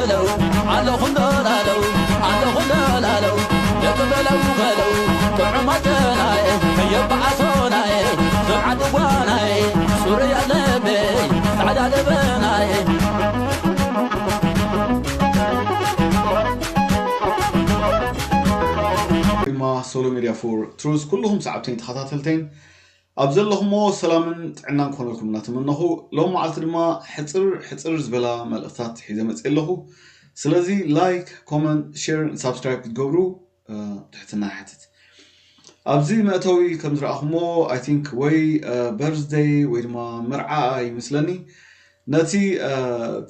ኣለኹ እንዶ ላለው ኣለኹ እንዶ ላለው ደቂ በለው በለው ጥዑማተናይ የበዓሶናይ ዝብዓት ጓናይ ሱሪ ኣለበይ ጻዕዳ ደበናይ ድማ ሶሎ ሚድያ ፎር ትሩዝ ኩልኹም ሰዓብተይን ተኸታተልተይን ኣብ ዘለኹሞ ሰላምን ጥዕናን ክኾነልኩም እናተመነኹ ሎም መዓልቲ ድማ ሕፅር ሕፅር ዝበላ መልእኽታት ሒዘ መፅእ ኣለኹ። ስለዚ ላይክ፣ ኮመንት፣ ሼር፣ ሳብስክራይብ ክትገብሩ ትሕትና ይሓትት። ኣብዚ መእተዊ ከም ዝረኣኹሞ ኣይ ቲንክ ወይ በርዝደይ ወይ ድማ መርዓ ይመስለኒ ነቲ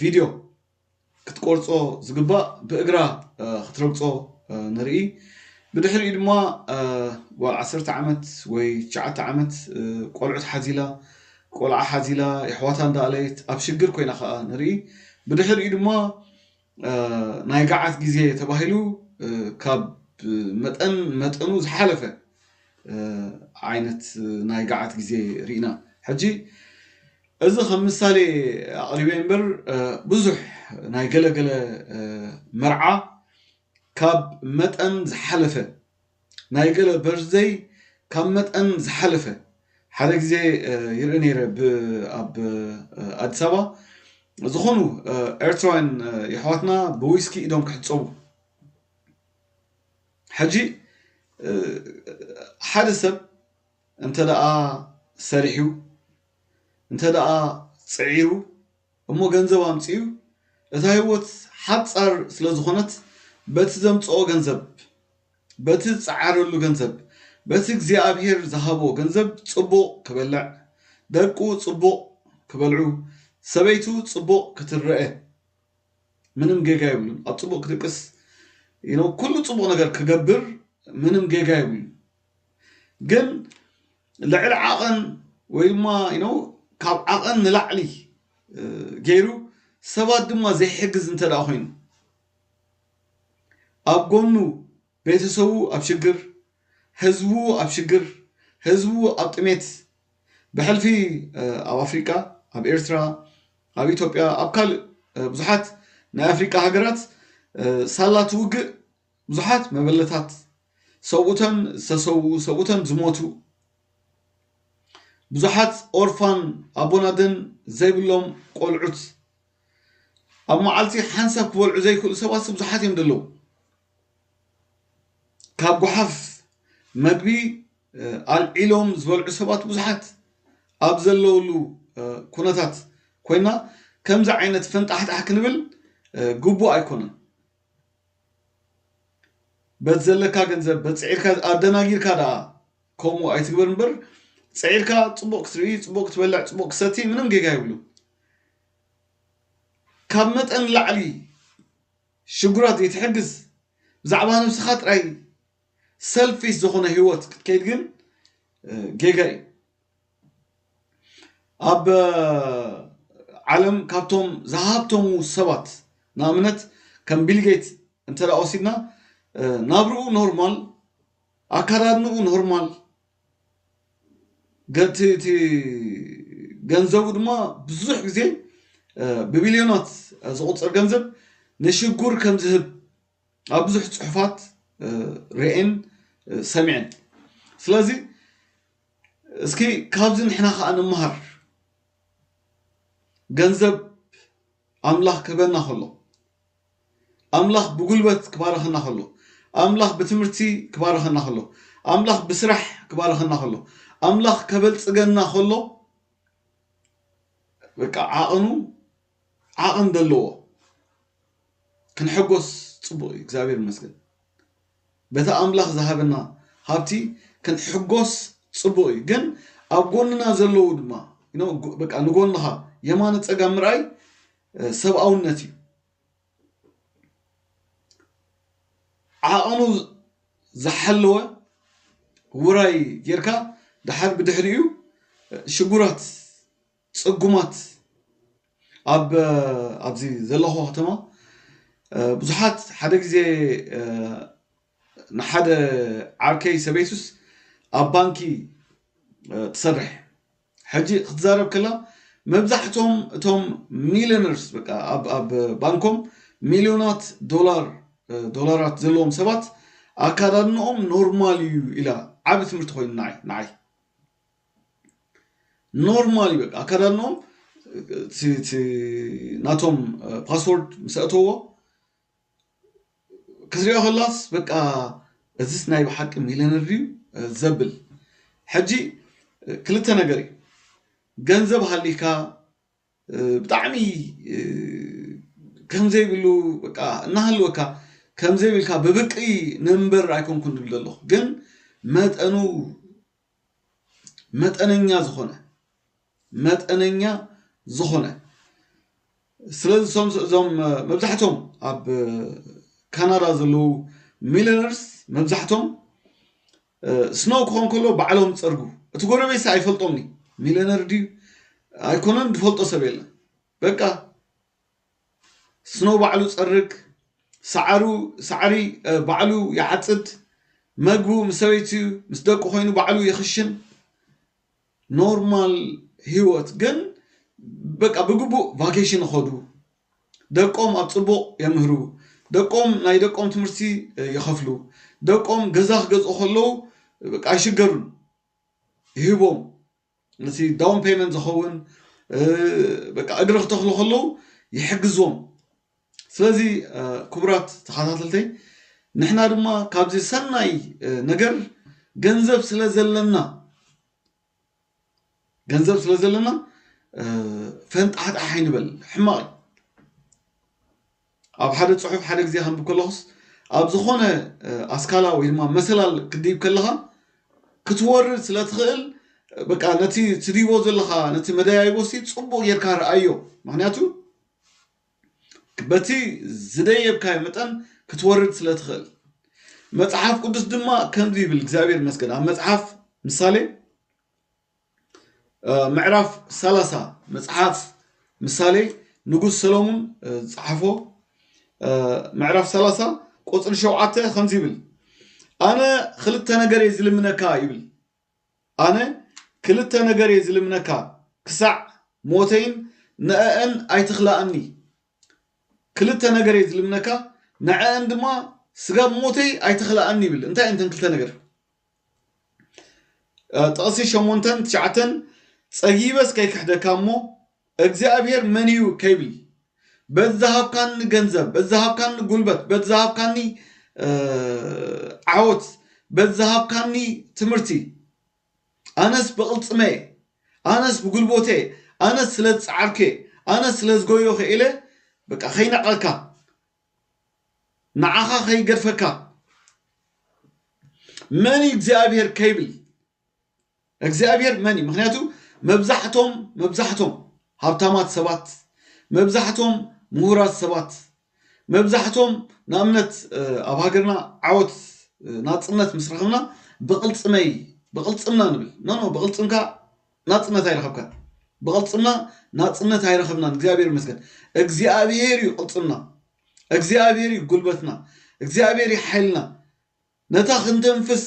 ቪድዮ ክትቆርጾ ዝግባእ ብእግራ ክትረግጾ ንርኢ። ብድሕሪኡ ድማ ጓል ዓሰርተ ዓመት ወይ ትሽዓተ ዓመት ቆልዑት ሓዚላ ቆልዓ ሓዚላ የሕዋታ እንዳኣለየት ኣብ ሽግር ኮይና ከዓ ንርኢ። ብድሕሪኡ ድማ ናይ ገዓት ግዜ ተባሂሉ ካብ መጠን መጠኑ ዝሓለፈ ዓይነት ናይ ገዓት ግዜ ርኢና። ሕጂ እዚ ከም ምሳሌ ኣቕሪበ እምበር ብዙሕ ናይ ገለገለ መርዓ ካብ መጠን ዝሓለፈ ናይ ገለ በርዝደይ ካብ መጠን ዝሓለፈ ሓደ ግዜ ይርኢ ነይረ ኣብ ኣዲስ ኣበባ ዝኾኑ ኤርትራውያን የሕዋትና ብዊስኪ ኢዶም ክሕፀቡ። ሕጂ ሓደ ሰብ እንተ ደኣ ሰሪሑ እንተ ደኣ ፅዒሩ እሞ ገንዘብ ኣምፅኡ እታ ህይወት ሓፃር ስለ ዝኾነት በቲ ዘምፅኦ ገንዘብ በቲ ዝፀዓረሉ ገንዘብ በቲ እግዚኣብሔር ዝሃቦ ገንዘብ ፅቡቕ ክበልዕ ደቁ ፅቡቕ ክበልዑ ሰበይቱ ፅቡቕ ክትረአ ምንም ጌጋ የብሉን። ኣብ ፅቡቕ ክድቅስ you know ኩሉ ፅቡቕ ነገር ክገብር ምንም ጌጋ የብሉን። ግን ልዕሊ ዓቐን ወይ ድማ you know ካብ ዓቐን ንላዕሊ ገይሩ ሰባት ድማ ዘይሕግዝ እንተ ደኣ ኮይኑ ኣብ ጎኑ ቤተሰቡ ኣብ ሽግር፣ ህዝቡ ኣብ ሽግር፣ ህዝቡ ኣብ ጥሜት ብሕልፊ ኣብ ኣፍሪቃ፣ ኣብ ኤርትራ፣ ኣብ ኢትዮጵያ፣ ኣብ ካልእ ብዙሓት ናይ ኣፍሪቃ ሃገራት ሳላ እቲ ውግእ ብዙሓት መበለታት ሰብኡተን ዝተሰውኡ፣ ሰብኡተን ዝሞቱ፣ ብዙሓት ኦርፋን ኣቦን ኣደን ዘይብሎም ቆልዑት ኣብ መዓልቲ ሓንሳብ ክበልዑ ዘይክእሉ ሰባት ብዙሓት እዮም ዘለዉ። ካብ ጓሓፍ መግቢ ኣልዒሎም ዝበልዑ ሰባት ብዙሓት ኣብ ዘለውሉ ኩነታት ኮይና ከምዚ ዓይነት ፈንጣሕጣሕ ክንብል ግቡእ ኣይኮነን። በት ዘለካ ገንዘብ በት ፅዒርካ ኣደናጊርካ ደኣ ከምኡ ኣይትግበር እምበር ፅዒርካ ፅቡቅ ክትርኢ ፅቡቅ ክትበልዕ ፅቡቅ ክትሰቲ ምንም ጌጋ የብሉ። ካብ መጠን ላዕሊ ሽጉራት ዘይትሕግዝ ብዛዕባ ነብስኻ ጥራይ ሰልፊሽ ዝኾነ ህይወት ክትከይድ ግን ጌጋ እዩ። ኣብ ዓለም ካብቶም ዝሃብተሙ ሰባት ንኣብነት ከም ቢልጌት እንተ ወሲድና ናብርኡ ኖርማል ኣካዳድንኡ ኖርማል ገቲ እቲ ገንዘቡ ድማ ብዙሕ ግዜ ብቢልዮናት ዝቁፅር ገንዘብ ንሽጉር ከም ዝህብ ኣብ ብዙሕ ፅሑፋት ርኤን ሰሚዐን። ስለዚ እስኪ ካብዚ ንሕና ከዓ ንምሃር። ገንዘብ ኣምላኽ ክህበና ከሎ፣ ኣምላኽ ብጉልበት ክባረኸና ከሎ፣ ኣምላኽ ብትምህርቲ ክባረኸና ከሎ፣ ኣምላኽ ብስራሕ ክባረኸና ከሎ፣ ኣምላኽ ከበልፅገና ከሎ በቃ ዓቐኑ ዓቐን ዘለዎ ክንሕጎስ ፅቡቕ እዩ። እግዚኣብሔር ይመስገን። በቲ ኣምላኽ ዝሃበና ሃብቲ ክንሕጎስ ፅቡቕ እዩ። ግን ኣብ ጎንና ዘለዉ ድማ you know በቃ ንጎንኻ የማነ ፀጋም ምርኣይ ሰብኣውነት እዩ። ዓቐኑ ዝሓለወ ውራይ ጌርካ ደሓር ብድሕሪኡ ሽጉራት ፅጉማት ኣብ ኣብዚ ዘለኹ ከተማ ብዙሓት ሓደ ግዜ ንሓደ ዓርከይ ሰበይቱስ ኣብ ባንኪ ትሰርሕ ሕጂ ክትዛረብ ከላ መብዛሕቶም እቶም ሚሊነርስ በቃ ኣብ ባንኮም ሚልዮናት ዶላር ዶላራት ዘለዎም ሰባት ኣካዳድንኦም ኖርማል እዩ ኢላ። ዓቢ ትምህርቲ ኮይኑ ንዓይ ንዓይ ኖርማል እዩ በቃ ኣካዳድንኦም ናቶም ፓስወርድ ምስ ኣእተዎ ክትሪኦ ከላስ በቃ እዚስ ናይ ብሓቂ ሚሊዮነር ድዩ ዘብል። ሕጂ ክልተ ነገር እዩ። ገንዘብ ሃሊካ ብጣዕሚ ከምዘይብሉ በቃ እናሃለወካ ከምዘይብልካ ብብቂ ንንበር ኣይኮንኩን ዝብል ዘለኹ ግን መጠኑ መጠነኛ ዝኾነ መጠነኛ ዝኾነ ስለዚ እዞም መብዛሕቶም ኣብ ካናዳ ዘለዉ ሚሊነርስ መብዛሕቶም ስኖው ክኾን ከሎ ባዕሎም ፀርጉ እቲ ጎረቤትሲ ኣይፈልጦምኒ ሚሊነር ድዩ ኣይኮነን ዝፈልጦ ሰብ የለን በቃ ስኖው ባዕሉ ፀርግ ሳዕሩ ሳዕሪ ባዕሉ ይዓፅድ መግቡ ምስ ሰበይቱ ምስ ደቁ ኮይኑ ባዕሉ ይኽሽን ኖርማል ህይወት ግን በቃ ብግቡእ ቫኬሽን ይኸዱ ደቆም ኣብ ፅቡቕ የምህሩ ደቆም ናይ ደቆም ትምህርቲ ይኸፍሉ ደቆም ገዛ ክገዝኡ ከለዉ በቃ ኣይሽገሩን ይህቦም ነቲ ዳውን ፔመንት ዝኸውን በቃ እግሪ ክተኽሉ ከለዉ ይሕግዝዎም ስለዚ ክቡራት ተኸታተልተይ ንሕና ድማ ካብዚ ሰናይ ነገር ገንዘብ ስለ ዘለና ገንዘብ ስለ ዘለና ፈንጣሕጣሕ ኣይንበል ሕማቕ ኣብ ሓደ ፅሑፍ ሓደ ግዜ ከንብብ ከለኹስ ኣብ ዝኾነ ኣስካላ ወይ ድማ መሰላል ክድይብ ከለኻ ክትወርድ ስለ ትኽእል በቃ ነቲ ትድይቦ ዘለኻ ነቲ መደያይቦ ሲ ፅቡቅ ጌርካ ረኣዮ ምክንያቱ በቲ ዝደየብካዮ መጠን ክትወርድ ስለ ትኽእል መፅሓፍ ቅዱስ ድማ ከምዚ ይብል እግዚኣብሔር ይመስገን ኣብ መፅሓፍ ምሳሌ ምዕራፍ ሰላሳ መፅሓፍ ምሳሌ ንጉስ ሰሎሙን ዝፀሓፎ ምዕራፍ ሰላሳ ቁፅሪ ሸውዓተ ከምዚ ይብል ኣነ ክልተ ነገር እየ ዝልምነካ ይብል ኣነ ክልተ ነገር እየ ዝልምነካ ክሳዕ ሞተይን ንአአን ኣይትኽላኣኒ ክልተ ነገር እየ ዝልምነካ ንዐአን ድማ ስጋብ ሞተይ ኣይትኽላኣኒ ይብል እንታይ እንተን ክልተ ነገር ጥቕሲ ሸሞንተን ትሽዓተን ጸጊበስ ከይክሕደካ እሞ እግዚኣብሔር መን እዩ ከይብል በዛሃብካኒ ገንዘብ በዛሃብካኒ ጉልበት በዛሃብካኒ ዓወት በዛሃብካኒ ትምህርቲ ኣነስ ብቕልፅመ ኣነስ ብጉልቦቴ ኣነስ ስለ ዝፀዓርኬ ኣነስ ስለ ዝጎዮ ክኢለ በቃ ከይነቐልካ ንዓኻ ከይገድፈካ መን እግዚኣብሔር ከይብል እግዚኣብሔር መን እዩ ምክንያቱ መብዛሕቶም መብዛሕቶም ሃብታማት ሰባት መብዛሕቶም ምሁራት ሰባት መብዛሕቶም ንኣብነት ኣብ ሃገርና ዓወት ናፅነት ምስ ረኸብና ብቕልፅመይ ብቕልፅምና ንብል ኖ ብቕልፅምካ ናፅነት ኣይረኸብካ ብቕልፅምና ናፅነት ኣይረኸብናን እግዚኣብሔር ይመስገን እግዚኣብሔር እዩ ቅልፅምና እግዚኣብሔር እዩ ጉልበትና እግዚኣብሔር እዩ ሓይልና ነታ ክንተንፍስ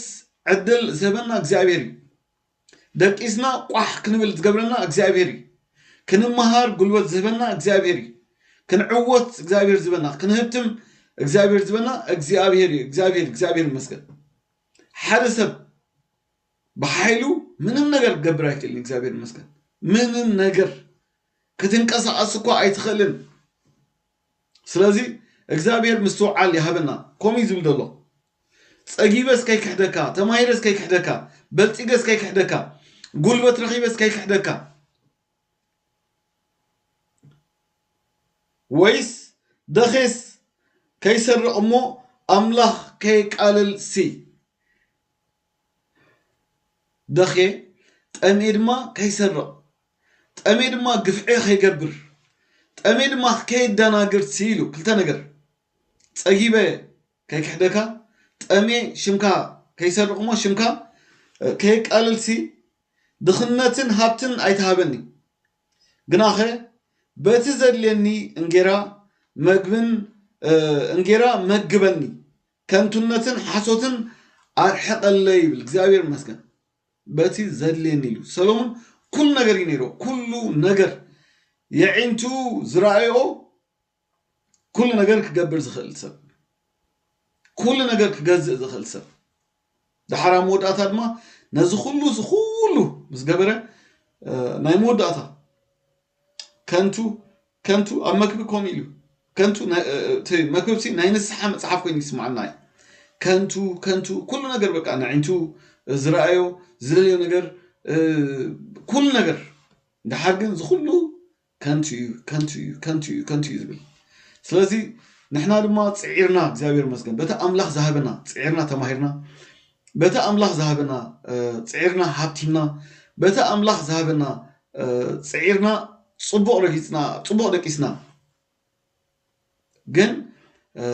ዕድል ዝህበና እግዚኣብሔር እዩ ደቂስና ቋሕ ክንብል ዝገብረና እግዚኣብሔር እዩ ክንመሃር ጉልበት ዝህበና እግዚኣብሔር እዩ ክንዕወት እግዚኣብሔር ዝበና ክንህብትም እግዚኣብሔር ዝበና እግዚኣብሔር እዩ እግዚኣብሔር እግዚኣብሔር ይመስገን ሓደ ሰብ ብሓይሉ ምንም ነገር ክገብር ኣይክእልን እግዚኣብሔር ይመስገን ምንም ነገር ክትንቀሳቐስ እኳ ኣይትኽእልን ስለዚ እግዚኣብሔር ምስትውዓል ይሃበና ከምኡ ዝብል ዘሎ ጸጊበስ ከይክሕደካ ተማሂረስ ከይክሕደካ በልፂገስ ከይክሕደካ ጉልበት ረኺበስ ከይክሕደካ ወይስ ደኼስ ከይሰርቕ እሞ ኣምላኽ ከየቃልል ሲ ደኼ ጠሜ ድማ ከይሰርቕ ጠሜ ድማ ግፍዒ ከይገብር ጠሜ ድማ ከየዳናግር ሲ ኢሉ ክልተ ነገር ጸጊበ ከይክሕደካ ጠሜ ሽምካ ከይሰርቕ እሞ ሽምካ ከየቃልል ሲ ድኽነትን ሃብትን ኣይትሃበኒ ግናኸ በቲ ዘድልየኒ እንጌራ መግብን እንጌራ መግበኒ ከንቱነትን ሓሶትን ኣርሕቐለይ ይብል እግዚኣብሔር ይመስገን በቲ ዘድልየኒ ኢሉ ሰሎሙን ኩሉ ነገር እዩ ነይርዎ ኩሉ ነገር የዒንቱ ዝረኣዮ ኩሉ ነገር ክገብር ዝኽእል ሰብ፣ ኩሉ ነገር ክገዝእ ዝኽእል ሰብ፣ ድሓር ኣብ መወዳእታ ድማ ነዚ ኩሉ፣ እዚ ኩሉ ምስ ገበረ፣ እ፣ ናይ መወዳእታ ከንቱ፣ ከንቱ ኣብ መክብብ ከምኡ ኢሉ፣ ከንቱ ናይ፣ እ፣ እ፣ እቲ መክብብሲ ናይ ንስሓ መጽሓፍ ኮይኑ ይስምዓና እዩ። ከንቱ፣ ከንቱ፣ ኩሉ ነገር በቃ ንዕንቱ ዝረኣዮ፣ ዝደልዮ ነገር፣ እ፣ ኩሉ ነገር። ድሓር ግን እዚ ኩሉ ከንቱ እዩ፣ ከንቱ እዩ፣ ከንቱ እዩ፣ ከንቱ እዩ ዝብል። ስለዚ ንሕና ድማ ጽዒርና፣ እግዚኣብሔር ይመስገን፣ በቲ ኣምላኽ ዝሃበና ጽዒርና፣ ተማሂርና፣ በቲ ኣምላኽ ዝሃበና፣ እ፣ ጽዒርና፣ ሃብቲምና፣ በቲ ኣምላኽ ዝሃበና፣ እ፣ ጽዒርና፣ ጽቡቕ ረጊጽና፣ ጽቡቕ ደቂስና። ግን፣ እ፣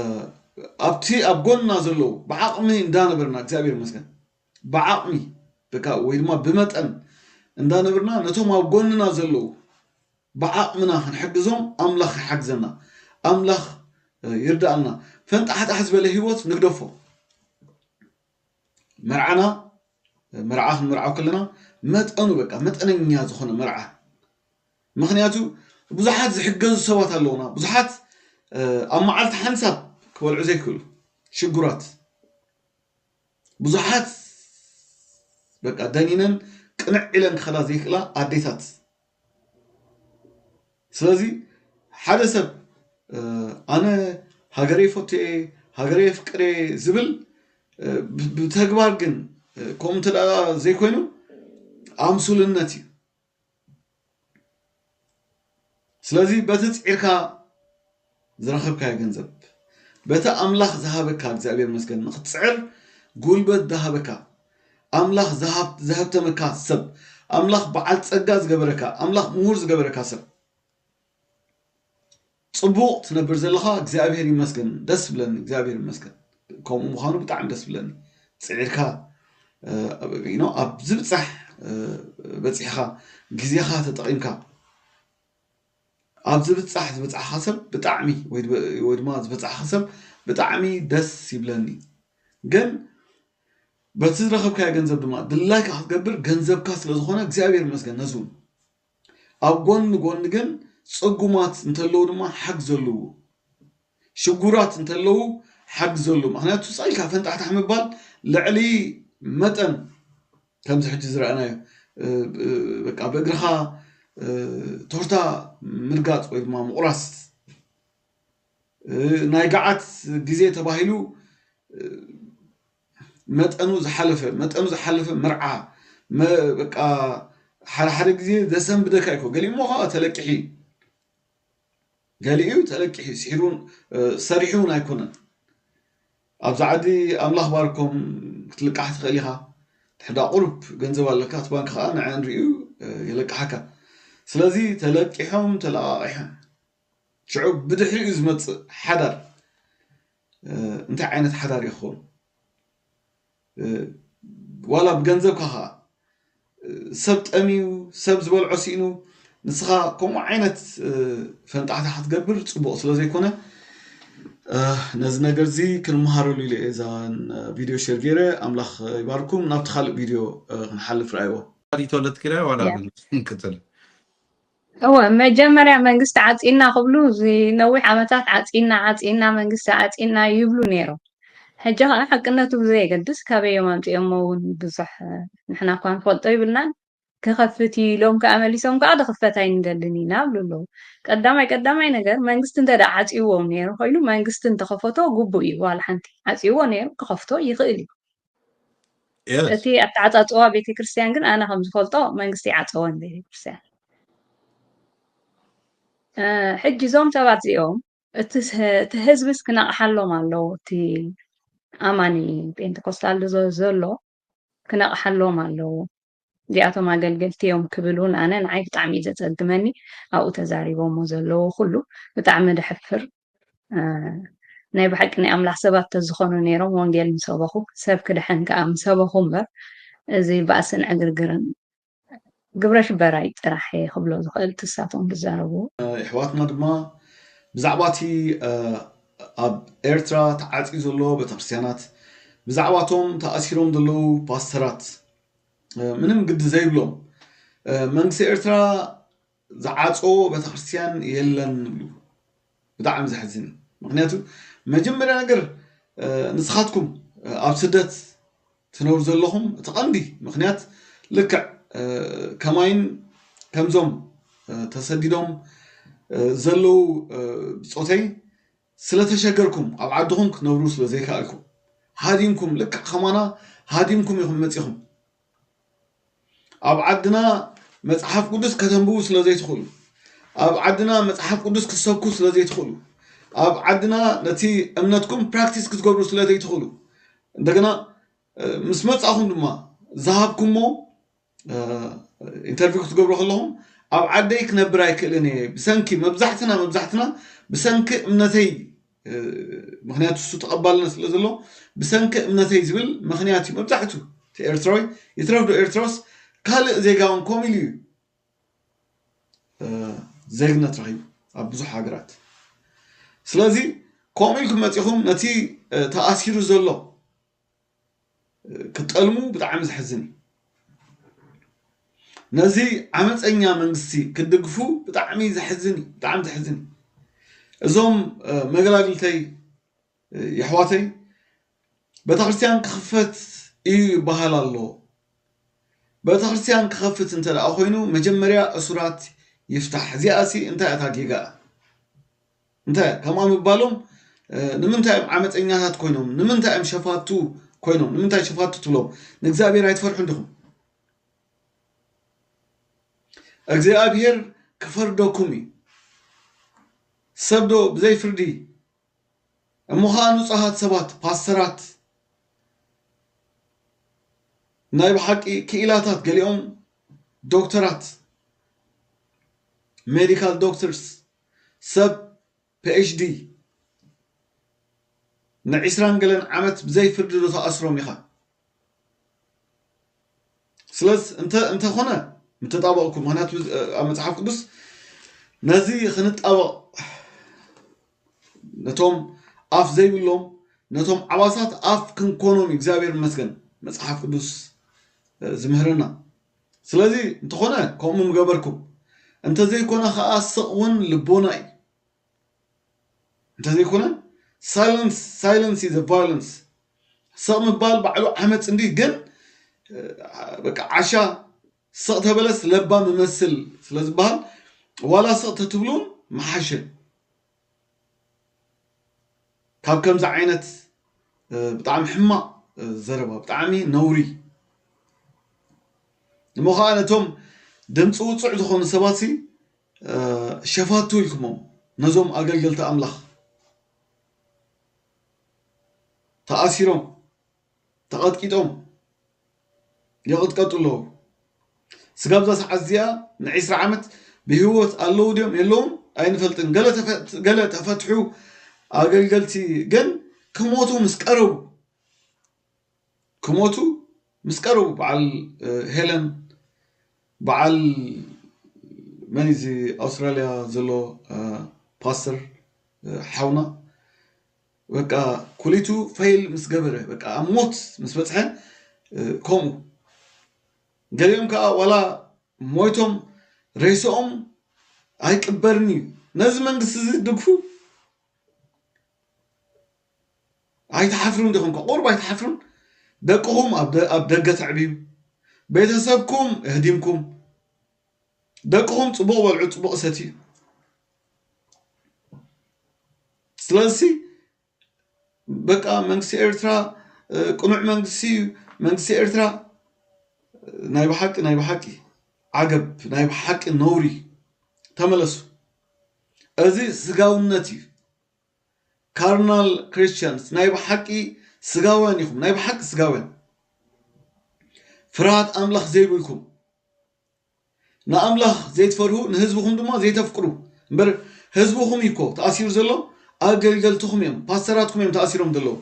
ኣብቲ ኣብ ጎንና ዘለዉ ብዓቕሚ እንዳነበርና፣ እግዚኣብሔር ይመስገን፣ ብዓቕሚ በቃ፣ ወይ ድማ ብመጠን እንዳነበርና፣ ነቶም ኣብ ጎንና ዘለዉ ብዓቕምና ክንሕግዞም ኣምላኽ ይሓግዘና። ኣምላኽ፣ እ፣ ይርዳእና። ፈንጣሕጣሕ ዝበለ ህይወት ንግደፎ። መርዓና፣ መርዓ ክንምርዓው ከለና መጠኑ፣ በቃ መጠነኛ ዝኾነ መርዓ። ምኽንያቱ ብዙሓት ዝሕገዙ ሰባት ኣለዉና። ብዙሓት፣ እ፣ ኣብ መዓልቲ ሓንሳብ ክበልዑ ዘይክእሉ ሽጉራት። ብዙሓት በቃ ደኒነን ቅንዕ ኢለን ክኸዳ ዘይክእላ ኣዴታት። ስለዚ ሓደ ሰብ፣ እ፣ ኣነ ሃገረይ ፈትየ፣ ሃገረይ የፍቅሬ ዝብል፣ እ፣ ብ-፣ ብተግባር ግን፣ እ፣ ከምኡ እንተ ደኣ ዘይኮይኑ ኣምሱልነት እዩ። ስለዚ በቲ ጽዒርካ ዝረኸብካዮ ገንዘብ፣ በቲ ኣምላኽ ዝሃበካ፣ እግዚኣብሔር ይመስገን፣ ንኽትጽዕር ጉልበት ዝሃበካ፣ ኣምላኽ ዝሃብ-፣ ዝሃብተመካ ሰብ፣ ኣምላኽ በዓል ጸጋ ዝገበረካ፣ ኣምላኽ ምሁር ዝገበረካ ሰብ፣ ጽቡቕ ትነብር ዘለኻ እግዚኣብሔር ይመስገን፣ ደስ ብለኒ፣ እግዚኣብሔር ይመስገን። ከምኡ ምዃኑ ብጣዕሚ ደስ ብለኒ። ጽዒርካ፣ እ፣ you know፣ ኣብ ዝብጻሕ፣ እ፣ በጺሕኻ፣ ግዜኻ ተጠቒምካ፣ ኣብ ዝብጻሕ ዝበጻሕኻ ሰብ ብጣዕሚ፣ ወይ ድበ-፣ ወይ ድማ ዝበጻሕኻ ሰብ ብጣዕሚ ደስ ይብለኒ። ግን በቲ ዝረኸብካዮ ገንዘብ ድማ ድላይካ ክትገብር ገንዘብካ ስለ ዝኾነ እግዚኣብሔር ይመስገን ነዚ እውን። ኣብ ጎኒ ጎኒ ግን ጽጉማት እንተለዉ ድማ ሓግዘልዎ። ሽጉራት እንተለዉ ሓግዘሉ። ምኽንያቱ፣ ስቕ ኢልካ ፈንጣሕታሕ ምባል ልዕሊ መጠን፣ ከምዚ ሕጂ ዝረኣናዮ፣ እ፣ እ፣ በቃ ብእግርኻ፣ እ፣ ቶርታ ምርጋጽ ወይ ድማ ምቑራስ፣ እ፣ ናይ ገዓት ግዜ ተባሂሉ፣ እ፣ መጠኑ ዝሓለፈ፣ መጠኑ ዝሓለፈ መርዓ፣ መ-፣ በቃ ሓደ ሓደ ግዜ ዘሰንብደካ ይኮ። ገሊኡ እሞ ኸዓ ተለቂሑ እዩ። ገሊኡ ተለቂሑ፣ ስሒሩ እውን፣ እ፣ ሰሪሑ እውን ኣይኮነን። ኣብዚ ዓዲ ኣምላኽ ባርኮም ክትልቃሕ ትኽእል ኢኻ። ድሕር ደኣ ቁሩብ ገንዘብ ኣለካ፣ እቲ ባንክ ኸዓ ንዕን ርእዩ፣ እ፣ የለቅሓካ። ስለዚ ተለቂሖም፣ ተለቓቒሖም። ሽዑ ብድሕሪኡ ዝመጽእ ሓዳር፣ እ፣ እንታይ ዓይነት ሓዳር ይኸውን? እ፣ ዋላ ብገንዘብካ ኸዓ፣ እ፣ ሰብ ጠምዩ፣ ሰብ ዝበልዖ ስኢኑ፣ ንስኻ ከምኡ ዓይነት፣ እ፣ ፈንጣሕታ ክትገብር ጽቡቕ ስለ ዘይኮነ፣ እ፣ ነዚ ነገር እዚ ክንመሃረሉ ኢለ እየ እዛ ቪድዮ ሼር ገይረ። ኣምላኽ ይባርኩም። ናብቲ ካልእ ቪድዮ፣ እ፣ ክንሓልፍ ረኣይዎ። ተወለድኪ ዶ ዋላ ያ። ክንክትል? እወ፣ መጀመርያ መንግስቲ ዓጺና ክብሉ፣ እዚ ነዊሕ ዓመታት ዓጺና፣ ዓጺና፣ መንግስቲ ዓጺና ይብሉ ነይሮም። ሕጂ ኸዓ ሓቅነቱ ብዘየገድስ ካበዮም ኣምጺኦሞ እውን ብዙሕ ንሕና እኳ ንፈልጦ ይብልናን። ክኸፍት እዩ ኢሎም ከኣ መሊሶም ከኣ ድኽፈት ኣይንደልን ኢና ይብሉ ኣለዉ። ቀዳማይ ቀዳማይ ነገር መንግስቲ እንተ ደኣ ዓጽይዎም ነይሩ ኮይኑ መንግስቲ እንተኸፈቶ ግቡእ እዩ። ዋላ ሓንቲ ዓጽይዎ ነይሩ ክኸፍቶ ይኽእል እዩ። Yes። እቲ ኣተዓጻጽዋ ቤተክርስትያን ግን ኣነ ከም ዝፈልጦ መንግስቲ ይዓጸወን ቤተክርስትያን። እ፣ ሕጂ እዞም ሰባት እዚኦም እቲ ስ-፣ እቲ ህዝብስ ክነቕሓሎም ኣለዎ። እቲ ኣማኒ ጴንጠኮስታል ዞ-፣ ዘሎ ክነቕሓሎም ኣለዎ። እዚኣቶም ኣገልገልቲ እዮም ክብል እውን ኣነ ንዓይ ብጣዕሚ እዩ ዘጸግመኒ። ኣብኡ ተዛሪቦሞ ዘለዉ ኩሉ ብጣዕሚ ደሕፍር። እ፣ ናይ ብሓቂ ናይ ኣምላኽ ሰባት ተዝኾኑ ነይሮም ወንጌል ምሰበኹ፣ ሰብ ክድሕን ከኣ ምሰበኹ እምበር፣ እዚ ባእስን ዕግርግርን ግብረ ሽበራ እዩ ጥራሕ እየ ክብሎ ዝኽእል፣ ትሳቶም ዝዛረቡ። የሕዋትና ድማ ብዛዕባ እቲ፣ እ፣ ኣብ ኤርትራ ተዓጽዩ ዘሎ ቤተክርስትያናት፣ ብዛዕባቶም ተኣሲሮም ዘለዉ ፓስተራት፣ እ፣ ምንም ግዲ ዘይብሎም፣ እ፣ መንግስቲ ኤርትራ ዝዓጾ ቤተክርስትያን የለን ንብሉ። ብጣዕሚ ዘሕዝን እዩ። ምክንያቱ መጀመርያ ነገር ንስኻትኩም ኣብ ስደት ትነብሩ ዘለኹም እቲ ቀንዲ ምክንያት ልክዕ ከማይን ከምዞም ተሰዲዶም ዘለዉ ብፆተይ ስለተሸገርኩም ኣብ ዓድኹም ክትነብሩ ስለዘይከኣልኩም ሃዲምኩም ልክዕ ከማና ሃዲምኩም ኢኹም መፂኹም። ኣብ ዓድና መፅሓፍ ቅዱስ ከተንብቡ ስለዘይትኽእሉ፣ ኣብ ዓድና መፅሓፍ ቅዱስ ክትሰብኩ ስለዘይትኽእሉ፣ ኣብ ዓድና ነቲ እምነትኩም ፕራክቲስ ክትገብሩ ስለዘይትኽእሉ እንደገና ምስ መፃኹም ድማ ዝሃብኩሞ ኢንተርቪው ክትገብሩ ከለኹም ኣብ ዓደይ ክነብር ኣይክእልን እየ ብሰንኪ መብዛሕትና መብዛሕትና ብሰንኪ እምነተይ ምክንያቱ እሱ ተቐባልነት ስለ ዘሎ ብሰንኪ እምነተይ ዝብል ምክንያት እዩ መብዛሕቱ እቲ ኤርትራዊ ይትረፍ ዶ ኤርትራውስ ካልእ ዜጋ እውን ከምኡ ኢሉ እዩ ዜግነት ረኺቡ ኣብ ብዙሕ ሃገራት። ስለዚ ከምኡ ኢልኩም መፂኹም ነቲ ተኣሲሩ ዘሎ ክጠልሙ ብጣዕሚ ዘሕዝን እዩ። ነዚ ዓመፀኛ መንግስቲ ክትድግፉ ብጣዕሚ ዘሕዝን እዩ፣ ብጣዕሚ ዘሕዝን እዩ። እዞም መገላግልተይ የሕዋተይ ቤተክርስትያን ክኽፈት እዩ ይበሃል ኣሎ። ቤተክርስትያን ክኸፍት እንተ ደኣ ኮይኑ መጀመርያ እሱራት ይፍታሕ። እዚኣሲ እንታይ እታ ጌጋ እንታይ ከምኣ ምባሎም ንምንታይ እዮም ዓመፀኛታት ኮይኖም ንምንታይ እዮም ሸፋቱ ኮይኖም ንምንታይ ሸፋቱ ትብሎም ንእግዚኣብሔር ኣይትፈርሑ እንዲኹም እግዚኣብሔር ክፈርደኩም እዩ ሰብ ዶ ብዘይ ፍርዲ እሞ ኸዓ ንጹሃት ሰባት ፓስተራት ናይ ብሓቂ ክኢላታት ገሊኦም ዶክተራት ሜዲካል ዶክተርስ ሰብ ፒኤችዲ ንዒስራን ገለን ዓመት ብዘይ ፍርዲ ዶ ተኣስሮም ኢኻ ስለዚ እንተ እንተኾነ ምተጣበቕኩም ምክንያቱ ኣብ መፅሓፍ ቅዱስ ነዚ ክንጣበቕ ነቶም ኣፍ ዘይብሎም ነቶም ዓባሳት ኣፍ ክንኮኖም እዩ እግዚኣብሔር ይመስገን መፅሓፍ ቅዱስ ዝምህረና ስለዚ እንተኾነ ከምኡ ምገበርኩም እንተዘይኮነ ከዓ ስቕ እውን ልቦና እዩ እንተዘይኮነ silence silence is a violence ስቕ ምባል ባዕሉ ዓመፅ እንዲ ግን በቃ ዓሻ ስቕ ተበለስ ለባም እመስል ስለ ዝበሃል ዋላ ስቕ ተትብሉን ምሓሸ ካብ ከምዚ ዓይነት ብጣዕሚ ሕማቕ ዘረባ ብጣዕሚ ነውሪ እሞ ከዓ ነቶም ድምፂ ውፁዕ ዝኾኑ ሰባት ሸፋቱ ኢልኩሞም ነዞም ኣገልገልቲ ኣምላኽ ተኣሲሮም ተቐጥቂጦም ይቕጥቀጡ ኣለዉ። ስጋብ እዛ ሰዓት እዚኣ ንዒስራ ዓመት ብህይወት ኣለዉ ድዮም የለዉን ኣይንፈልጥን። ገለ ተፈትሑ ኣገልገልቲ ግን ክሞቱ ምስ ቀረቡ ክሞቱ ምስ ቀረቡ በዓል ሄለን በዓል መን እዚ ኣውስትራልያ ዘሎ ፓስተር ሓውና በቃ ኩሊቱ ፈይል ምስ ገበረ በቃ ኣብ ሞት ምስ በፅሐ ከምኡ ገሊኦም ከዓ ዋላ ሞይቶም ሬስኦም ኣይቅበርን እዩ ነዚ መንግስቲ እዚ ድግፉ ኣይትሓፍሩን ዲኹም ከቁርብ ኣይትሓፍሩን ደቅኹም ኣብ ደገ ተዕብዩ ቤተሰብኩም እህዲምኩም ደቅኹም ፅቡቕ በልዑ ፅቡቕ እሰትዩ ስለዚ በቃ መንግስቲ ኤርትራ ቅኑዕ መንግስቲ እዩ መንግስቲ ኤርትራ ናይ ብሓቂ ናይ ብሓቂ ዓገብ ናይ ብሓቂ ነውሪ ተመለሱ እዚ ስጋውነት እዩ carnal Christians ናይ ብሓቂ ስጋውያን ኢኹም ናይ ብሓቂ ስጋውያን ፍርሃት ኣምላኽ ዘይብልኩም ንኣምላኽ ዘይትፈርሁ ንህዝብኹም ድማ ዘይተፍቅሩ እምበር ህዝብኹም እዩ እኮ ተኣሲሩ ዘሎ ኣገልገልትኹም እዮም ፓስተራትኩም እዮም ተኣሲሮም ዘለዉ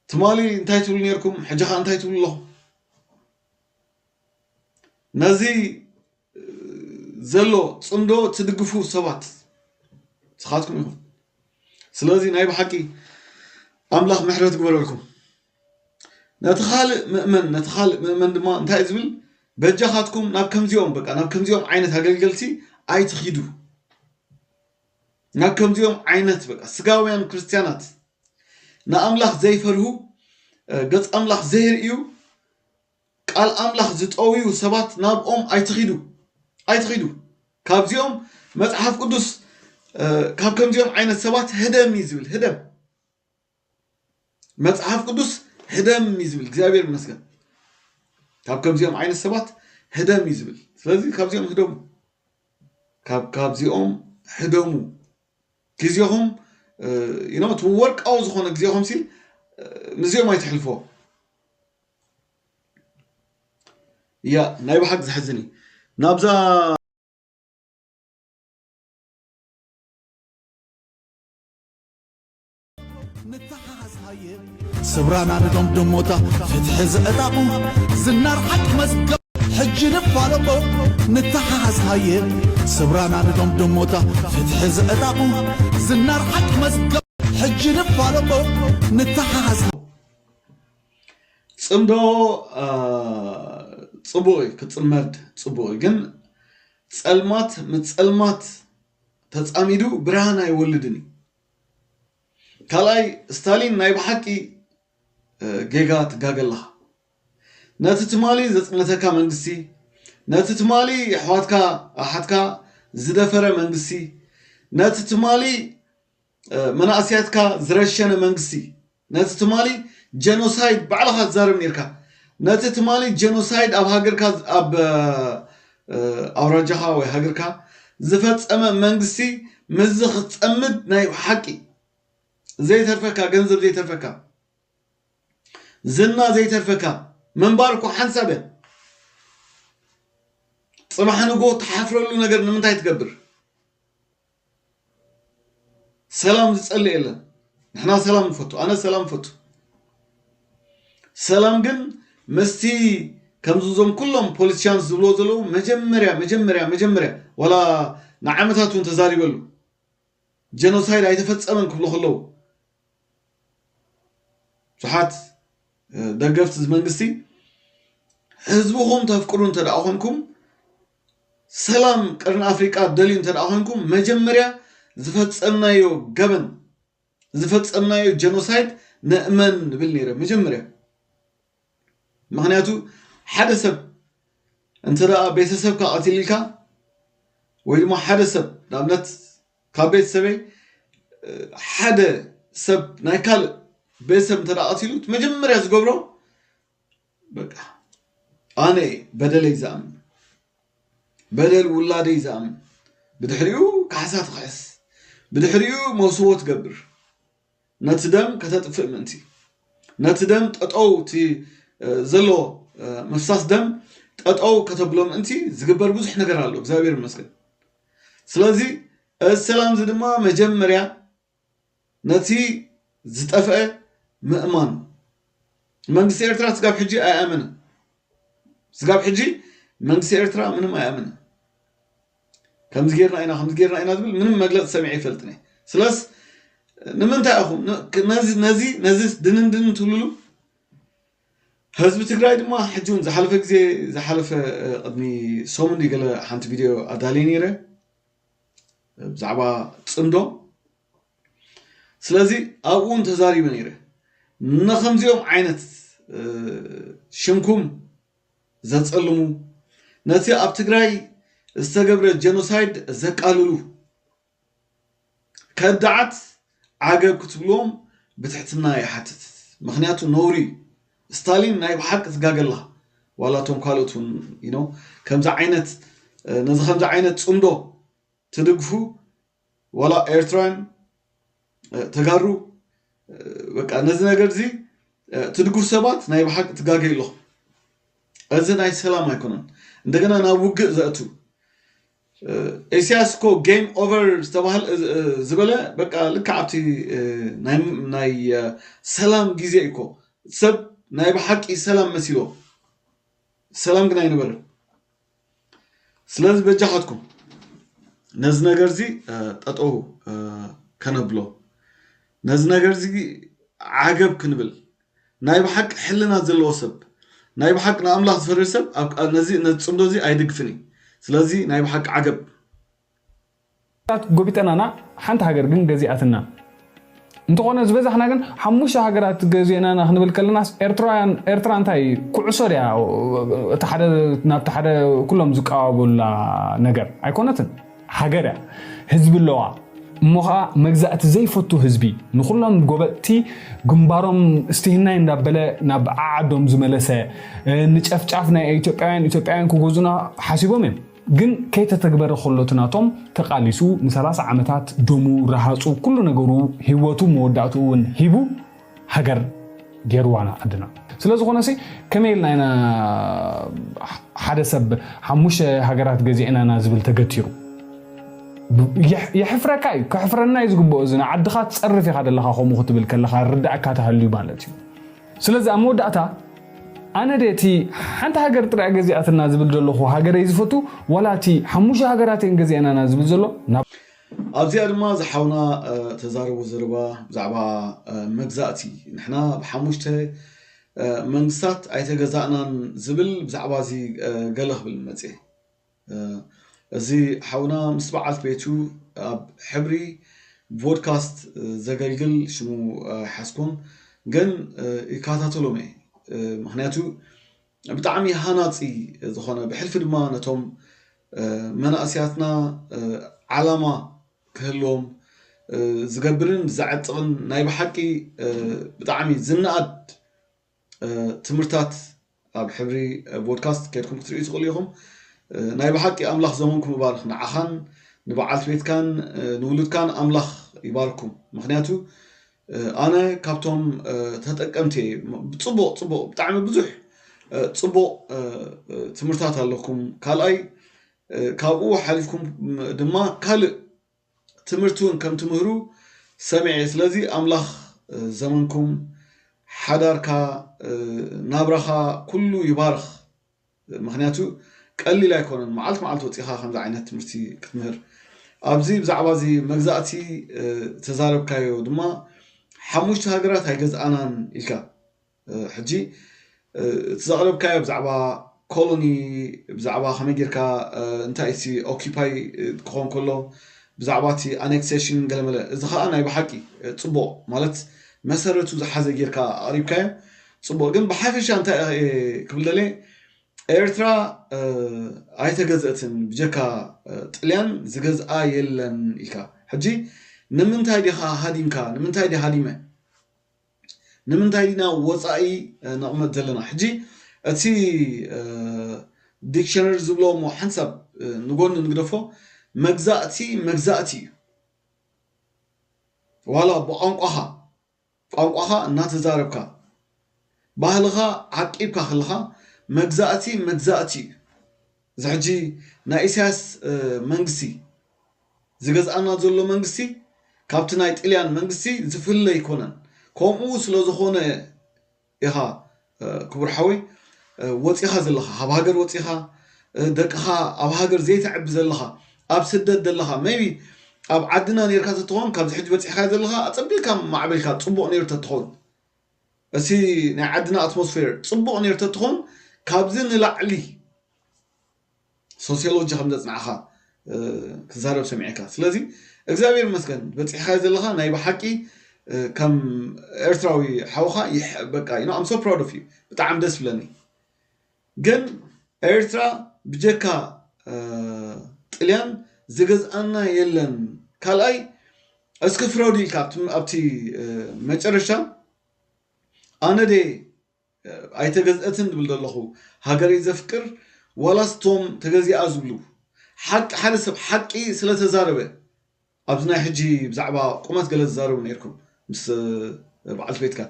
ትማሊ እንታይ ትብሉ ነርኩም ሕጂ ከዓ እንታይ ትብሉ ኣለኹም ነዚ ዘሎ ፅምዶ ትድግፉ ሰባት ንስኻትኩም ኢኹም ስለዚ ናይ ብሓቂ ኣምላኽ ምሕረት ግበረልኩም ነቲ ካልእ ምእመን ነቲ ካልእ ምእመን ድማ እንታይ ዝብል በጃኻትኩም ናብ ከምዚኦም በቃ ናብ ከምዚኦም ዓይነት ኣገልገልቲ ኣይትኺዱ ናብ ከምዚኦም ዓይነት በቃ ስጋውያን ክርስትያናት፣ ንኣምላኽ ዘይፈርሁ፣ እ፣ ገጽ ኣምላኽ ዘይርእዩ፣ ቃል ኣምላኽ ዝጠውዩ ሰባት ናብኦም ኣይትኺዱ፣ ኣይትኺዱ። ካብዚኦም መጽሓፍ ቅዱስ፣ እ፣ ካብ ከምዚኦም ዓይነት ሰባት ህደም እዩ ዝብል። ህደም፣ መጽሓፍ ቅዱስ ህደም እዩ ዝብል። እግዚኣብሔር ይመስገን። ካብ ከምዚኦም ዓይነት ሰባት ህደም እዩ ዝብል። ስለዚ ካብዚኦም ህደሙ፣ ካብ ካብዚኦም ህደሙ። ግዜኹም፣ እ፣ you know፣ እቲ ወርቃዊ ዝኾነ ግዜኹም ሲ፣ እ፣ ምስዚኦም ኣይትሕልፎ። ያ፣ ናይ ብሓቂ ዘሕዝን እዩ። ናብዛ ንተሓሓዝ ሃየ ስብራና ንቶም ደሞታ ፍትሒ ዘእጣቑ ዝናር ሓቂ መዝገብ ሕጂ ንፋለጦ። ንተሓሓዝ ሃየ ስብራና ንቶም ደሞታ ፍትሒ ዘእጣቑ ዝናር ሓቂ መዝገብ ሕጂ ንፋለጦ። ንተሓሓዝ ጽምዶ፣ እ፣ ጽቡቕ እዩ፣ ክጽመድ ጽቡቕ እዩ። ግን ጸልማት ምስ ጸልማት ተጻሚዱ ብርሃን ኣይወልድን እዩ። ካልኣይ፣ ስታሊን ናይ ብሓቂ፣ እ፣ ጌጋ ትጋገ ኣለኻ። ነቲ ትማሊ ዘጽነተካ መንግስቲ፣ ነቲ ትማሊ ኣሕዋትካ ኣሓትካ ዝደፈረ መንግስቲ፣ ነቲ ትማሊ፣ እ፣ መናእስያትካ ዝረሸነ መንግስቲ፣ ነቲ ትማሊ ጀኖሳይድ ባዕልኻ ትዛረብ ነርካ። ነቲ ትማሊ ጀኖሳይድ ኣብ ሃገርካ፣ ኣብ፣ እ፣ ኣውራጃኻ ወይ ሃገርካ ዝፈጸመ መንግስቲ ምስዚ ክትጸምድ ናይ ሓቂ ዘይተርፈካ፣ ገንዘብ ዘይተርፈካ፣ ዝና ዘይተርፈካ፣ ምንባር እኮ ሓንሳብ እያ። ጽባሕ ንጎ ትሓፍረሉ ነገር ንምንታይ ትገብር? ሰላም ዝጸልእ የለን። ንሕና ሰላም ንፈቱ፣ ኣነ ሰላም ንፈቱ። ሰላም ግን ምስቲ ከምዚ እዞም ኩሎም ፖለቲሻንስ ዝብልዎ ዘለዉ መጀመርያ መጀመርያ መጀመርያ ዋላ ንዓመታት እውን ተዛሪበሉ ጀኖሳይድ ኣይተፈጸመን ክብሉ ከለዉ ብዙሓት፣ እ፣ ደገፍቲ እዚ መንግስቲ ህዝብኹም ተፍቅሩ እንተ ደኣ ኮንኩም ሰላም ቀርኒ ኣፍሪቃ ደልዩ እንተ ደኣ ኮንኩም መጀመርያ ዝፈጸምናዮ ገበን ዝፈጸምናዮ ጀኖሳይድ ንእመን ንብል ነይረ መጀመርያ። ምኽንያቱ ሓደ ሰብ እንተ ደኣ ቤተሰብካ ቀቲልካ ወይ ድማ ሓደ ሰብ ንኣብነት ካብ ቤተሰበይ፣ እ፣ ሓደ ሰብ ናይ ካልእ ቤተሰብ እንተ ደኣ ቀቲሉ እቲ መጀመርያ ዝገብሮ በቃ ኣነ እየ በደለይ ዝኣምን በደል ውላደይ ዝኣምን ብድሕሪኡ ካሕሳ ትኽሕስ ብድሕሪኡ መውስቦ ትገብር ነቲ ደም ከተጥፍእ ምእንቲ ነቲ ደም ጠጠው እቲ፣ እ፣ ዘሎ፣ እ፣ ምፍሳስ ደም ጠጠው ከተብሎ ምእንቲ ዝግበር ብዙሕ ነገር ኣሎ እግዚኣብሔር ይመስገን ስለዚ እዚ ሰላም እዚ ድማ መጀመርያ ነቲ ዝጠፍአ ምእማን መንግስቲ ኤርትራ ስጋብ ሕጂ ኣይኣመንን ስጋብ ሕጂ መንግስቲ ኤርትራ ምንም ኣይኣመንን ከምዚ ጌርና ኢና ከምዚ ጌርና ኢና ዝብል ምንም መግለፂ ሰሚዐ ይፈልጥን እየ ስለስ ንምንታይ ኢኹም ነዚ ነዚ ነዚ ድንንድን ትብልሉ ህዝቢ ትግራይ ድማ ሕጂ እውን ዝሓለፈ ግዜ ዝሓለፈ ቅድሚ ሰሙን ገለ ሓንቲ ቪድዮ ኣዳልየ ነይረ ብዛዕባ ፅምዶ ስለዚ ኣብኡ እውን ተዛሪበ ነይረ ንከምዚኦም ዓይነት ሽምኩም ዘፀልሙ ነቲ ኣብ ትግራይ ዝተገብረ ጀኖሳይድ ዘቃልሉ ከዳዓት ዓገብ ክትብልዎም ብትሕትና ይሓትት ምክንያቱ ነውሪ ስታሊን ናይ ብሓቂ ትጋገ ኣለኻ ዋላ እቶም ካልኦት እውን you know ከምዚ ዓይነት ነዚ ከምዚ ዓይነት ፅምዶ ትድግፉ ዋላ ኤርትራውያን ተጋሩ በቃ ነዚ ነገር እዚ ትድግፉ ሰባት ናይ ብሓቂ ትጋገዩ ኣለኹም እዚ ናይ ሰላም ኣይኮነን እንደገና ናብ ውግእ ዘእቱ ኢሳያስ እኮ game over ዝተባህል ዝበለ በቃ ልክዕ ኣብቲ ናይ ሰላም ግዜ እኮ ሰብ ናይ ብሓቂ ሰላም መሲሎ ሰላም ግን ኣይነበረን ስለዚ በጃኻትኩም ነዚ ነገር እዚ ጠጠው ከነብሎ ነዚ ነገር እዚ ዓገብ ክንብል ናይ ብሓቂ ሕልና ዘለዎ ሰብ ናይ ብሓቂ ንኣምላኽ ዝፈርህ ሰብ ነዚ ነዚ ፅምዶ እዚ ኣይድግፍን እዩ ስለዚ ናይ ብሓቂ ዓገብ ጎቢጠናና፣ ሓንቲ ሃገር ግን ገዚኣትና። እንተኾነ ዝበዛሕና ግን ሓሙሽተ ሃገራት ገዚእናና ክንብል ከለናስ፣ ኤርትራውያን፣ ኤርትራ እንታይ ኩዕሶ ድያ? እቲ ሓደ ናብቲ ሓደ ኩሎም ዝቀባበሉላ ነገር ኣይኮነትን። ሃገር እያ፣ ህዝቢ ኣለዋ። እሞ ኸዓ መግዛእቲ ዘይፈቱ ህዝቢ፣ ንኹሎም ጎበጥቲ ግንባሮም እስትህናይ እንዳበለ ናብ ዓዓዶም ዝመለሰ፣ ንጨፍጫፍ ናይ ኢትዮጵያውያን፣ ኢትዮጵያውያን ክገዙና ሓሲቦም እዮም። ግን ከይተተግበረ ከሎ እቲ ናቶም ተቓሊሱ ንሰላሳ ዓመታት ደሙ ረሃጹ ኩሉ ነገሩ ህይወቱ መወዳእትኡ እውን ሂቡ ሃገር ገይርዋና ዓድና። ስለ ዝኾነሲ ከመይ ኢልና ኢና ሓደ ሰብ ሓሙሽተ ሃገራት ገዚእናና ዝብል ተገቲሩ? የሕ-፣ የሕፍረካ እዩ፣ ከሕፍረና እዩ ዝግብኦ። እዚ ንዓድኻ ትጸርፍ ኢኻ ዘለኻ ከምኡ ክትብል ከለኻ ርዳእካ ተሃልዩ ማለት እዩ። ስለዚ ኣብ መወዳእታ ኣነ ደ እቲ ሓንቲ ሃገር ጥራይ ገዚኣትና ዝብል ዘለኹ ሃገረይ ዝፈቱ፣ ዋላ እቲ ሓሙሽተ ሃገራት እየን ገዚአናና ዝብል ዘሎ ናብ ኣብዚኣ ድማ ዝሓውና ተዛረቡ ዘረባ ብዛዕባ መግዛእቲ፣ ንሕና ብሓሙሽተ መንግስታት ኣይተገዛእናን ዝብል ብዛዕባ እዚ ገለ ክብል መፅእ። እዚ ሓውና ምስ በዓልቲ ቤቱ ኣብ ሕብሪ ቮድካስት ዘገልግል ሽሙ ሓስኩም ግን ይከታተሎም እየ። ምክንያቱ ብጣዕሚ ሃናፂ ዝኾነ ብሕልፊ ድማ ነቶም መናእስያትና ዓላማ ክህልዎም ዝገብርን ዘዕጥቕን ናይ ብሓቂ ብጣዕሚ ዝነኣድ ትምህርታት ኣብ ሕብሪ ፖድካስት ከድኩም ክትርእዩ ትኽእሉ ኢኹም። ናይ ብሓቂ ኣምላኽ ዘመንኩም ይባርኽ። ንዓኻን ንበዓልቲ ቤትካን ንውሉድካን ኣምላኽ ይባርኩም። ምክንያቱ ኣነ ካብቶም ተጠቀምቲ እየ። ብፅቡቕ ፅቡቕ ብጣዕሚ ብዙሕ ፅቡቕ ትምህርታት ኣለኩም። ካልኣይ ካብኡ ሓሊፍኩም ድማ ካልእ ትምህርቲ እውን ከም ትምህሩ ሰሚዐ። ስለዚ ኣምላኽ ዘመንኩም ሓዳርካ ናብራኻ ኩሉ ይባርኽ። ምክንያቱ ቀሊል ኣይኮነን መዓልቲ መዓልቲ ወፂኻ ከምዚ ዓይነት ትምህርቲ ክትምህር። ኣብዚ ብዛዕባ እዚ መግዛእቲ ተዛረብካዮ ድማ ሓሙሽተ ሃገራት ኣይገዝኣናን ኢልካ። ሕጂ እቲ ዘቕረብካዮ ብዛዕባ ኮሎኒ ብዛዕባ ከመይ ጌርካ እንታይ ሲ ኦኪፓይ ክኾን ከሎ ብዛዕባ እቲ ኣኔክሴሽን ገለመለ እዚ ከዓ ናይ ብሓቂ ፅቡቕ ማለት መሰረቱ ዝሓዘ ጌርካ ኣቕሪብካዮ። ፅቡቕ ግን ብሓፈሻ እንታይ ክብል ደለ ኤርትራ ኣይተገዘእትን ብጀካ ጥልያን ዝገዝኣ የለን ኢልካ። ሕጂ ንምንታይ ዲኻ ሃዲምካ? ንምንታይ ዲ ሃዲመ? ንምንታይ ዲና ወፃኢ ነቕመጥ ዘለና? ሕጂ እቲ ዲክሽነሪ ዝብሎ እሞ ሓንሳብ ንጎኒ ንግደፎ። መግዛእቲ መግዛእቲ እዩ። ዋላ ብቋንቋኻ ቋንቋኻ እናተዛረብካ ባህልኻ ዓቂብካ ከለኻ መግዛእቲ መግዛእቲ እዩ። እዚ ሕጂ ናይ ኢሳያስ መንግስቲ ዝገዝኣና ዘሎ መንግስቲ ካብቲ ናይ ጥልያን መንግስቲ ዝፍለ ኣይኮነን። ከምኡ ስለ ዝኾነ ኢኻ ክቡር ሓወይ ወፂኻ ዘለኻ፣ ካብ ሃገር ወፂኻ ደቅኻ ኣብ ሃገር ዘይተዕቢ ዘለኻ፣ ኣብ ስደት ዘለኻ maybe ኣብ ዓድና ነርካ ተትኾን ካብዚ ሕጂ በፂሕካ ዘለኻ ኣፀቢልካ ማዕበልካ ፅቡቕ ነይሩ ተትኾን፣ እቲ ናይ ዓድና ኣትሞስፌር ፅቡቕ ነይሩ ተትኾን ካብዚ ንላዕሊ ሶሲዮሎጂ ከም ዘፅናዕኻ ክዛረብ ሰሚዐካ። ስለዚ እግዚኣብሔር ይመስገን በፂሕካ ዘለኻ ናይ ብሓቂ ከም ኤርትራዊ ሓውኻ በቃ you know I'm so proud of you። ብጣዕሚ ደስ ብለኒ። ግን ኤርትራ ብጀካ ጥልያን ዝገዝኣና የለን። ካልኣይ እስኪ ፍረዱ ኢልካ ኣብቲ መጨረሻ ኣነ ደ ኣይተገዝአትን ዝብል ዘለኹ ሃገረይ ዘፍቅር ዋላስ ቶም ተገዚኣ ዝብሉ ሓቂ ሓደ ሰብ ሓቂ ስለተዛረበ ኣብዚ ናይ ሕጂ ብዛዕባ ቁመት ገለ ዝዛረቡ ነርኩም ምስ በዓልቲ ቤትካ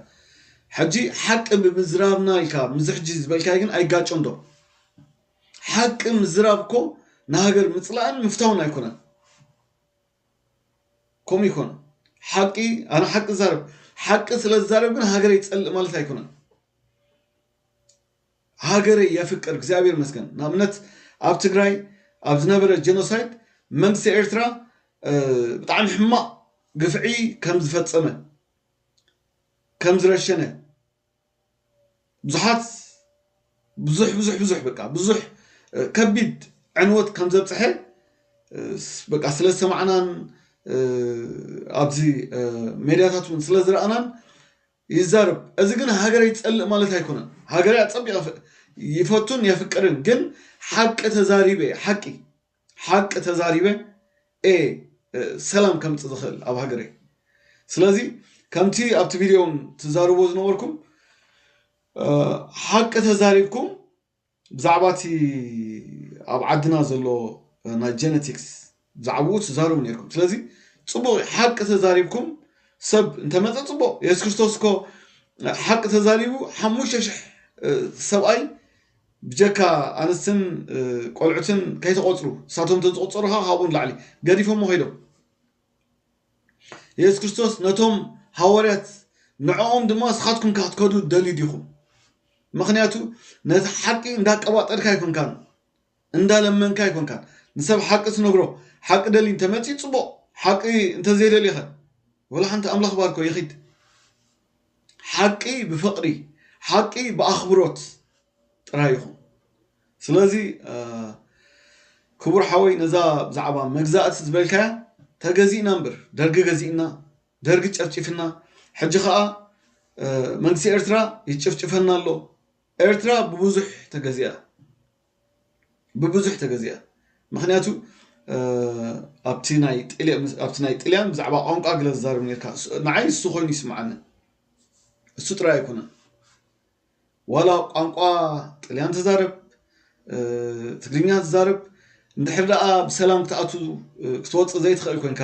ሕጂ ሓቂ ብምዝራብና ኢልካ ምዚ ሕጂ ዝበልካይ ግን ኣይጋጮን ዶ ሓቂ ምዝራብ እኮ ንሃገር ምፅላእን ምፍታውን ኣይኮነን ከምኡ ይኮን ሓቂ ኣነ ሓቂ ዛረብ ሓቂ ስለ ዝዛረብ ግን ሃገር ይፀልእ ማለት ኣይኮነን ሃገረይ የፍቅር እግዚኣብሔር መስገን ንኣብነት ኣብ ትግራይ ኣብ ዝነበረ ጀኖሳይድ መንግስቲ ኤርትራ ብጣዕሚ ሕማቕ ግፍዒ ከም ዝፈፀመ ከም ዝረሸነ ብዙሓት ብዙሕ ብዙሕ ብዙሕ በቃ ብዙሕ ከቢድ ዕንወት ከም ዘብፅሐ እ፣ ስ-፣ በቃ ስለ ዝሰማዕናን፣ እ፣ ኣብዚ፣ እ፣ ሜድያታት እውን ስለ ዝረኣናን ይዛረብ። እዚ ግን ሃገረይ ይጸልእ ማለት ኣይኮነን። ሃገረይ ኣጸቢቐ ፍ-፣ ይፈቱን የፍቅርን፣ ግን ሓቂ ተዛሪበ፣ ሓቂ፣ ሓቂ ተዛሪበ፣ እ፣ እ፣ ሰላም ከምጽእ ዝኽእል ኣብ ሃገረይ። ስለዚ ከምቲ ኣብቲ ቪድዮ እውን ትዛረቦ ዝነበርኩም፣ እ፣ ሓቂ ተዛሪብኩም ብዛዕባ እቲ ኣብ ዓድና ዘሎ፣ እ፣ ናይ ጀነቲክስ ብዛዕባኡ ትዛረቡ ነርኩም። ስለዚ ጽቡቕ ሓቂ ተዛሪብኩም፣ ሰብ እንተመጸ ጽቡቕ። የሱስ ክርስቶስ እኮ ሓቂ ተዛሪቡ ሓሙሽተ ሽሕ፣ እ፣ ሰብኣይ ብጀካ ኣንስትን፣ እ፣ ቆልዑትን ከይተቖጽሩ፣ ንሳቶም እንተዝቑጸሩ ኸኣ ካብኡ ንላዕሊ ገዲፎሞ ከይዶም። የሱስ ክርስቶስ ነቶም ሃዋርያት ንዕኦም ድማ ንስኻትኩም ከ ክትከዱ ትደልዩ ዲኹም? ምኽንያቱ ነቲ ሓቂ እንዳቀባጠርካ ኣይኮንካን፣ እንዳለመንካ ኣይኮንካን። ንሰብ ሓቂ ትነግሮ፣ ሓቂ ደልዩ እንተመጺኡ ጽቡቕ፣ ሓቂ እንተዘይደልዩ ኸ ወላ ሓንቲ ኣምላኽ ባርኮ ይኺድ። ሓቂ ብፍቕሪ፣ ሓቂ ብኣኽብሮት ጥራይ ይኹን። ስለዚ፣ እ፣ ክቡር ሓወይ፣ ነዛ ብዛዕባ መግዛእቲ ዝበልካያ ተገዚእና እምበር፣ ደርጊ ገዚእና፣ ደርጊ ጨፍጭፍና፣ ሕጂ ኸኣ፣ እ፣ መንግስቲ ኤርትራ ይጭፍጭፈና ኣሎ። ኤርትራ ብብዙሕ ተገዚኣ፣ ብብዙሕ ተገዚኣ። ምኽንያቱ፣ እ፣ ኣብቲ ናይ ጥልያ-፣ ኣብቲ ናይ ጥልያን ብዛዕባ ቋንቋ ግለ ዝዛረብ ነርካ። ስ-፣ ንዓይ እሱ ኮይኑ ይስምዓኒ። እሱ ጥራይ ኣይኮነን። ዋላ ቋንቋ ጥልያን ትዛረብ፣ እ፣ ትግርኛ ትዛረብ፣ እንድሕር ደኣ ብሰላም ክትኣቱ፣ እ፣ ክትወጽእ ዘይትኽእል ኮንካ፣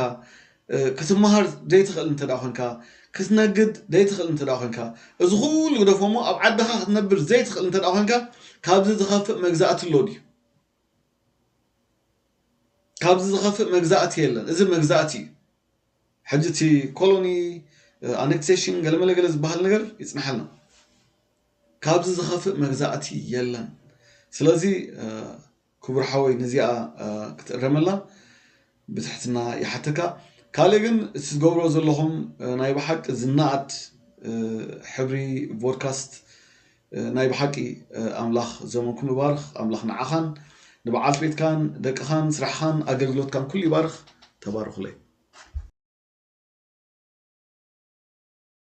እ፣ ክትመሃር ዘይትኽእል እንተ ደኣ ኮንካ፣ ክትነግድ ዘይትኽእል እንተ ደኣ ኮንካ፣ እዚ ኩሉ ግደፎ እሞ ኣብ ዓድኻ ክትነብር ዘይትኽእል እንተ ደኣ ኮንካ፣ ካብዚ ዝኸፍእ መግዛእቲ ኣሎ ድዩ? ካብዚ ዝኸፍእ መግዛእቲ የለን። እዚ መግዛእቲ እዩ። ሕጂ እቲ ኮሎኒ፣ እ፣ ኣነክሴሽን፣ ገለመለ ገለ ዝበሃል ነገር ይጽንሓልና። ካብዚ ዝኸፍእ መግዛእቲ የለን። ስለዚ፣ እ፣ ክቡር ሓወይ፣ ነዚኣ፣ እ፣ ክትእረመላ ብትሕትና ይሓተካ። ካልእ ግን እቲ ዝገብሮ ዘለኹም፣ እ፣ ናይ ብሓቂ ዝነኣድ፣ እ፣ ሕብሪ ፖድካስት፣ እ፣ ናይ ብሓቂ፣ እ፣ ኣምላኽ ዘመንኩም ይባርኽ። ኣምላኽ ንዓኻን ንበዓልቲ ቤትካን ደቅኻን ስራሕኻን ኣገልግሎትካን ኩሉ ይባርኽ። ተባረኹለይ።